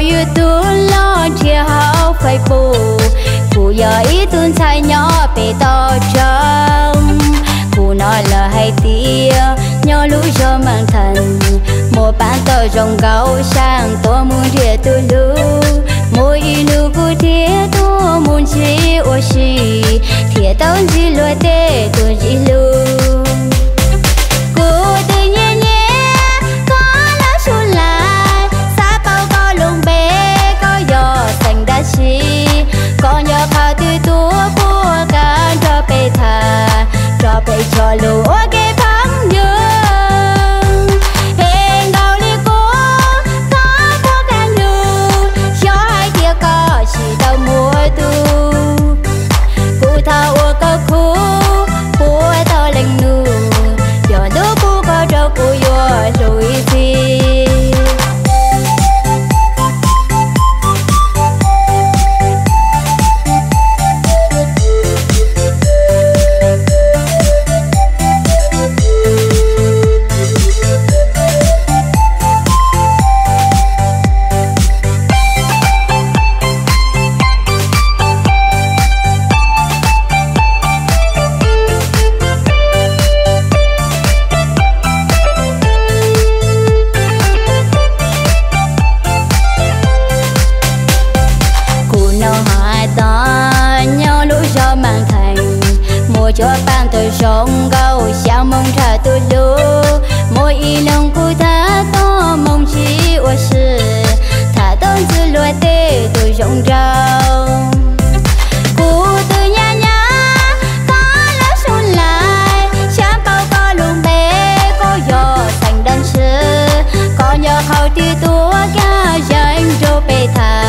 YouTube los nrhiav hauv Facebook, kuv yog ib tug ntxhais nyob pem toj roob. Kuv hnov lawv hais tias nyob lub zos Mas Thees muaj pab tau zoo nkauj, xyov tuaj mus nrhiav tus hlub, muaj ib hnub kuv thiaj tuaj mus ntsib ua si, thiaj tau ntxim luag tej tus ntxim hlub. Kuv twb nyiam nyiam koj lub xub lais, xav paub koj lub npe, koj yog xeem dab tsi, koj nco qhov twg tuaj puas koj nrog peb tham, nrog peb cog lus ua ke phooj ywg. Phem nkaus li kuv, koj puas kaj hlub, xyov hais tias koj tsis tau muaj tus. Kuv thov ua koj khub, puas tau leej nus, yog hlub kuv koj rau kuv yuav hlub ib txhis. Kuv hnov hais tias nyob lub zos Mas Thees muaj cuab paj ntawv zoo nkauj, xya moos nrhiav tus hlub, muaj ib hnub kuv thiaj tuaj mus ntsib ua si, thiaj tau ntxim luag tej tus zoo nraug. Kuv twb nyiam nyiam koj lub xub lais, xav paub koj lub npe, koj yog xeem dab tsi, koj nco qhov twg tuaj kaj yeej nrog peb tham,